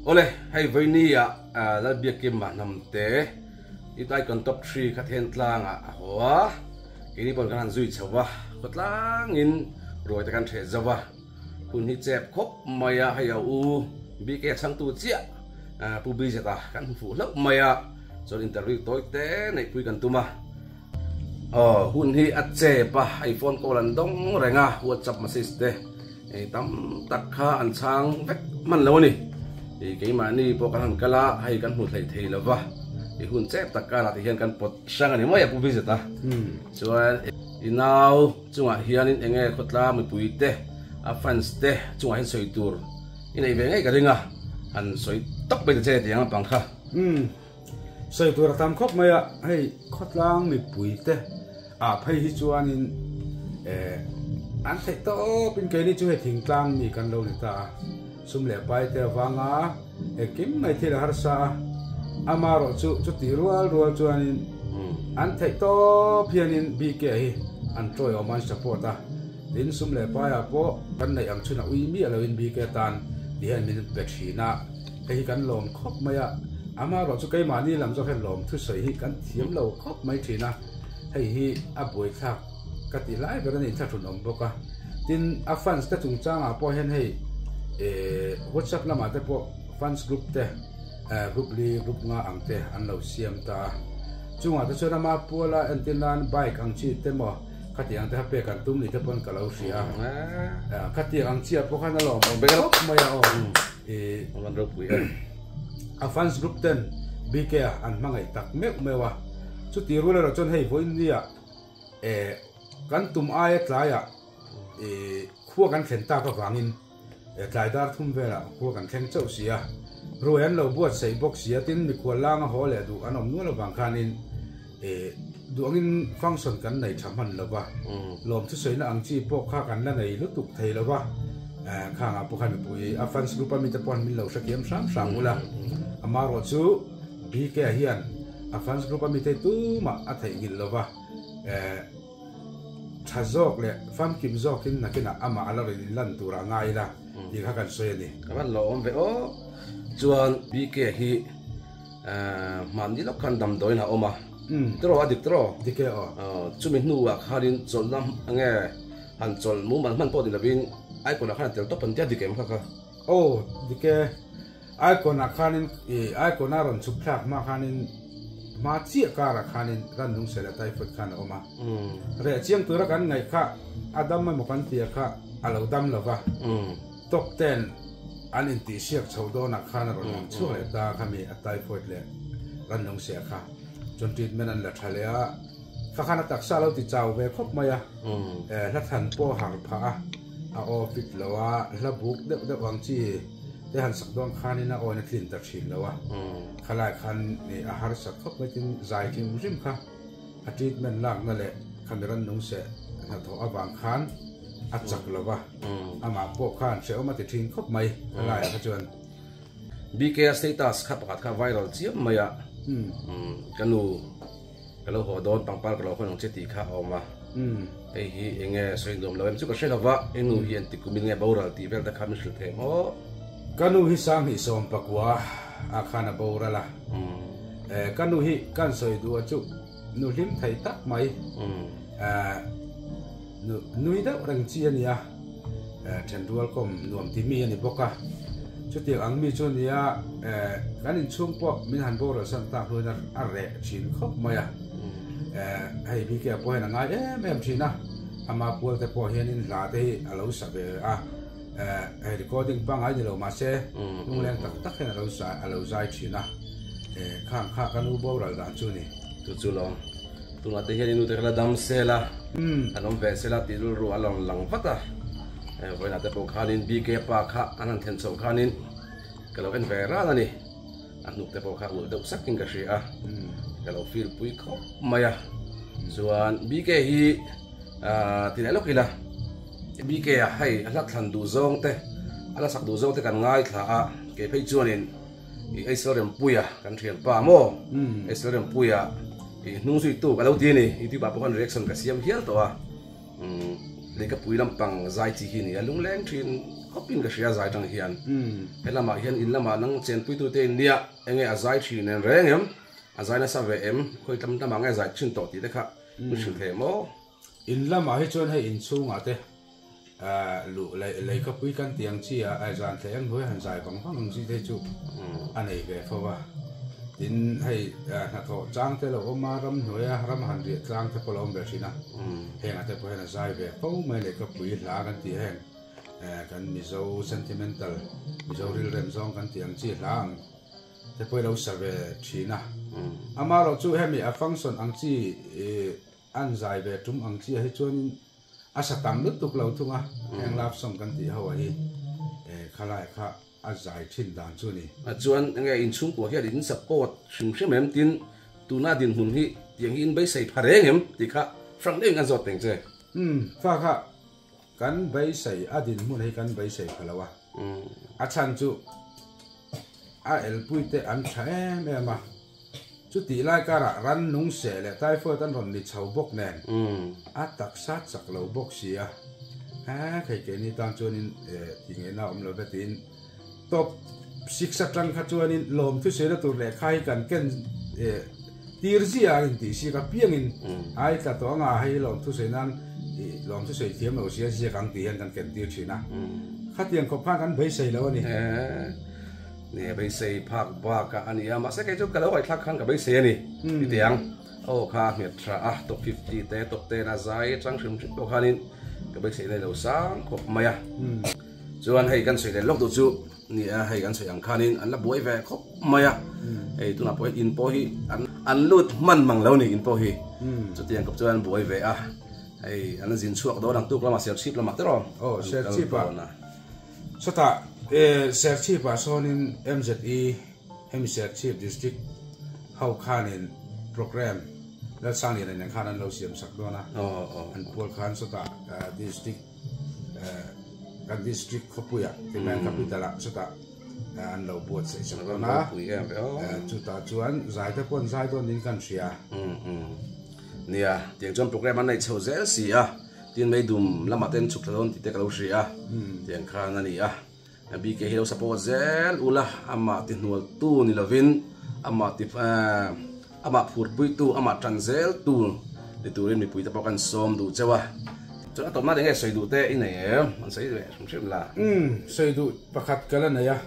Awle, hei vawinia Lalbiakkima hnamte i Icon Top Three kha Thentlang ah a haw a, keini pawhin kan han zui chho va, khawtlangin ruai te kan hreh zo va, hun hi chep khawp mai a, hei a u BK a chhangtu chiah Pu Bridget-a kan hmu fuh hlauh mai a, chuan interview tawi te neihpui kan tum a. Aw, hun hi a chep a, hei phone call an dawng reng a, WhatsApp message te tam tak kha an chhang vek hman lo a ni. Keimahni pawh kan han kal a, hei kan hmu thei thei lo va, i hun chep tak karah ti hian kan pawt hrang a ni mai a Pu Bridget a. Chuan i nau chungah hianin eng nge khawtlang mipui te, a fans te chungah hian sawi tur i neih ve ngei ka ring a, han sawi tawp mai ta che tiang lampang kha. Sawi tur a tam khawp mai a, hei khawtlang mipui te ah phei hi chuanin eh an theih tawp in keini chu hei thingtlang mi kan lo ni ta a, sum leh pai te avanga engkim mai thil a harsa a, amarawh chu chutih rual rual chuanin an theih tawp hianin BK hi an tawiawm a an support a, tin sum leh paiah pawh kan neih ang chhun a ui miah loin BK tan ti hian min pe thin a. Hei hi kan lawm khawp mai a, amaherawh chu keimahni lam zawk hian lawm thusawi hi kan thiam lo khawp mai thin a, hei hi a buaithlak ka ti lai ber a ni thlahrun awm bawk a. Tin, a fans te chungchangah pawh hian hei eh WhatsApp lamah te pawh fans group te eh group li group nga ang te an lo siam ta a, chungah te chuan ama puala entir nan bike ang chi te maw Khatiang te kha pek an tum ni te pawn ka lo hria a, khatiang ang chiah pawh khan a lawm awm khawp mai a aw. A fans group ten BK a an hmangaih tak meuh meuh a, chuti rual erawh chuan hei vawiin nia kan tum aia tlaiah khua kan thlen tak avangin Tlai dar thum velah khua kan thleng chauh si a, ruai an lo buatsaih bawk si a, tin mikhual langa haw leh duh an awm nual avang khanin duh angin function kan nei tha hman lo va, lawm thusawina ang chi pawh kha kan la nei lutuk thei lo va, khangah pawh khan mipui a fans group a mite pawh min lo hrethiam hram hram ula, amaherawh chu BK hian a fans group a mite tumah a theihnghilh lo va. Tha zawk leh famkim zawkin nakinah amah a la rawn inlan tur ah ngai ila tih kha kan sawi a ni. Ka van lo awm ve aw. Chuan BK hi hmanni lawk khan damdawiin a awm a. Tiraw a dik tiraw? Dik e aw. Chumi hnuah khanin chawlhna nge han chawlh mumal hman pawh ni lovin icon ah khan a tel tawp an tia dik em kha kha? Aw dik e. Icon ah khanin ih icon a rawn chhuk thlak hma khanin hma chiah karah khanin rannung sel a typhoid khan a awm a. Reh chiang tura kan ngaih kha a dam emaw kan tia kha a lo dam lo va. Top ten an intihsiak chho dawnah khan a rawn lang chhuak leh ta khami a typhoid leh rannung seh kha chuan treatment an la tha leh a. Kha khan a taksa a lo ti chau ve khawp mai a. Hla thlan pawh a har phah a, a aw fit lo a, hla buk deuh deuh ang chi. Te han sak dawn khanin a awin a tlin ta thin lo a, khalai khan a harsat khawp mai tin zai hrim hrim kha a treatment lakna leh khami rannung seh hnathawh avang khan a chak lo va, amah pawh khan hrehawm a ti thin khawp mai khalaiah kha chuan. BK a status kha pakhat kha viral chiam mai a, ka nu. Ka lo haw dawn pangpar ka lo hawn ang che tih kha a awm a, hei hi eng nge sawi nuam lo em chu ka hre lo va, i nu hi an ti kumin nge boral tih vel te kha min hrilh thei maw? Ka nu hi Sanghnih 11 ah khan a boral a, ka nu hi kan sawi duh a chu nu hlim thei tak mai, nu nui deuh reng chi a nia, thenrual kawm nuam ti mi a ni bawk a, chutiang ang mi chu a nia, kan inchhung pawh min han boral san tak hnuin a reh thin khawp mai a, hei BK pawh hian a ngai em em thin a, ama pual te pawh hianin hla te hi a lo sa ve a, hei recording pangngai ni lo mahse hnungleng tak tak hian a lo sa a lo zai thin a, khang kha ka nu boral dan chu a ni. Chu chu lo. Tunah te hian i nute kha la dam sel a, an awm ve sel a tih rilru a rawn lang vat a. Vawiinah te pawh khanin BK pa kha an han thlen chhoh khanin ka lo en ve ran a ni. A hnuk te pawh kha ulh deuh sakin ka hria a, ka lo feel pui khawp mai a. Chuan BK hi ti leh lawk ila, BK a hei a hla thlan duh zawng te, a la sak duh zawng te kan ngaithla a, kei phei chuanin I Eisel Rempuia kan thian pa maw? Eisel Rempuia i hnung zui tu ka lo ti a ni. YouTube ah pawh khan reaction ka siam hial tawh a. Lehkhapui lampang zai chi hi a ni a, lungleng thin khawpin ka hria zai tang hian. He lamah hian in lamah nang chenpuitute in nia enge a zai thin en reng em? A zai nasa ve em? Khawi tlam tlamah nge zai thin tawh tih te kha min hrilh thei em aw? In lamah hi chuan hei inchhungah te luh leh leikapui kan tih ang chi ah zan thleh eng hnuai han zai vang vang ang chi te chu a nei ve fo a. Tin hei hnathawh chang te lo awm a, ram hnuaia ram han riah tlang te pawh lo awm ve thin a. Hengah te pawh hian a zai ve fo mai leikapui hla kan tih heng kan Mizo sentimental, Mizo rilrem zawng kan tih ang chi hla ang te pawh hi lo sa ve thin a. Amaherawhchu hemi a function ang chi An zai ve tum ang chiah hi chuanin a sa tam lutuk lo thung a, heng love song kan tih ho ah hi khalai kha a zai thin dan chu a ni. Chuan enge inchhungkua hian in support hrim hrim em tin tuna dinhmun hi tiang hi in beisei pha reng em tih kha frank deuhin kan zawt teng che. Umm kha kha kan beisei a dinhmun hi kan beisei pha lo a, a chhan chu a elpui te an tha em em a. Chutih lai karah rannung seh leh typhoid an rawn ni chho bawk nen a taksa chak lo bawk si a, he khei keini tan chuanin tih ngaihna a awm lo ve tiin top six atang kha chuanin lawmthu saina tur lehkha hi kan ken tir zia an intih siak apiangin ai tla tawh anga hei lawmthu sawi nan lawmthu sawi thiam lo sia ziak ang tih hian kan ken tir thin a, khatiang khawp khan kan beisei lo a ni. Nge beisei phak bak a a ni a, mahse kei chu ka lo ngaihthlak khan ka beisei a ni ti teh ang. Aw kha a nghet tha a, top 50 te top 10 a zai atang hrim hrim pawh khanin ka beisei na lo sang khawp mai a. Chuan hei kan sawi leh lawk duh chu ni a, hei kan sawi ang khanin an la buai ve khawp mai a, hei tunah pawh hian in pawh hi an lut hman mang lo ni in pawh hi chutiang khawp chuan an buai ve a, hei an zin chhuak dawn ang tuk lamah Serchhip lamah te rawh an kal dawn a. Chutah Serchhip-ah sawnin MZE hemi Serchhip District ho khanin programme Lalsangliana nen khan an lo siam sak dawn a, an pual khan chutah District kan District khawpuiah Timain Capital-ah chutah an lo buatsaih sak dawn a, chutah chuan zai te pawh an zai dawn niin kan hria. Nia, tiang chuan programme an nei chho zel si a. Tin mei dum lamah te an chhuk thla dawn tih te ka lo hria a, tiang khan a ni a. BK hi lo support zel ula, amah ti hnual tu ni lovin amah ti amah phurpui tu, amah tan zel tu ni turin mipui te pawh kan sawm duh cheu a. Chuan a tawpna eng nge sawi duh te i nei em? An sawi ve hrim hrim la. Umm, sawi duh pakhat ka la nei a.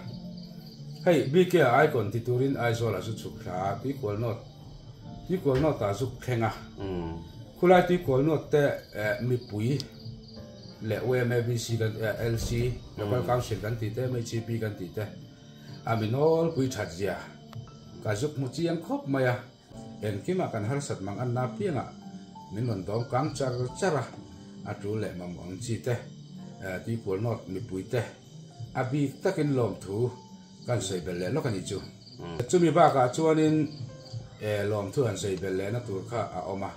Hei BK a icon ti turin Aizawl ah chu chhuk thla a, tuikual nawt Tuikual nawt ah zuk thleng a. Khulai tuikual nawt te mipui leh UMABC kan LC, Local Council kan tih te, MHCP kan tih te a mi nawlpui that zia ka zuk hmu chiang khawp mai a. Engkimah kan harsat mang anna apiangah min rawn dawm kang char char a, a tul leh mamawh ang chi te tuikual nawt mipui te a bik takin lawmthu kan sawi belh leh lawk a nih chu. Chumi bakah chuanin lawmthu han sawi belh lehna tur kha a awm a,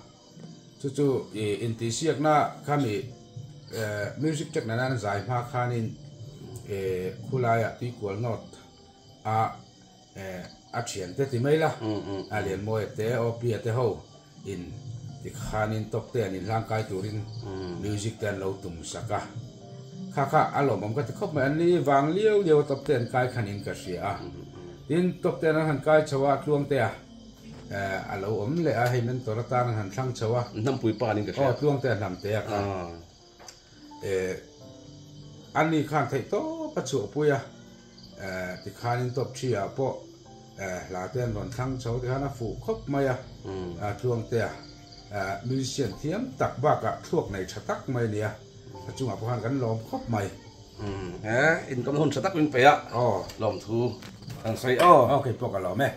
chu chu intihsiakna khami music track nena an zai hma khanin khulaiah tuikual nawt a a thiante ti mai la, a Lianmawia te, Awpia te ho in tikhanin top te an inhlangkai turin music te an lo tum sak a, kha kha a lawmawm ka ti khawp mai, an ni vang liau liau a top te an kai khan in ka hria a, tin top te an han kai chho a tluangte a a lo awm leh a, hei mentor atan an han thlang chho a, Hnampui pa niin ka hria. Aw tluangte a hnamte a kha an ni khan theih tawp a chhuahpui a. Tikhanin top thi ah pawh hla te an rawn thlang chho tikhan a fuh khawp mai a, Tluangtea musician thiam tak bakah thluak nei tha tak mai a ni a, a chungah pawh khan kan lawm khawp mai. He inkawmna hun tha tak min pe a, lawmthu kan sawi aw. Aw kei pawh ka lawm e.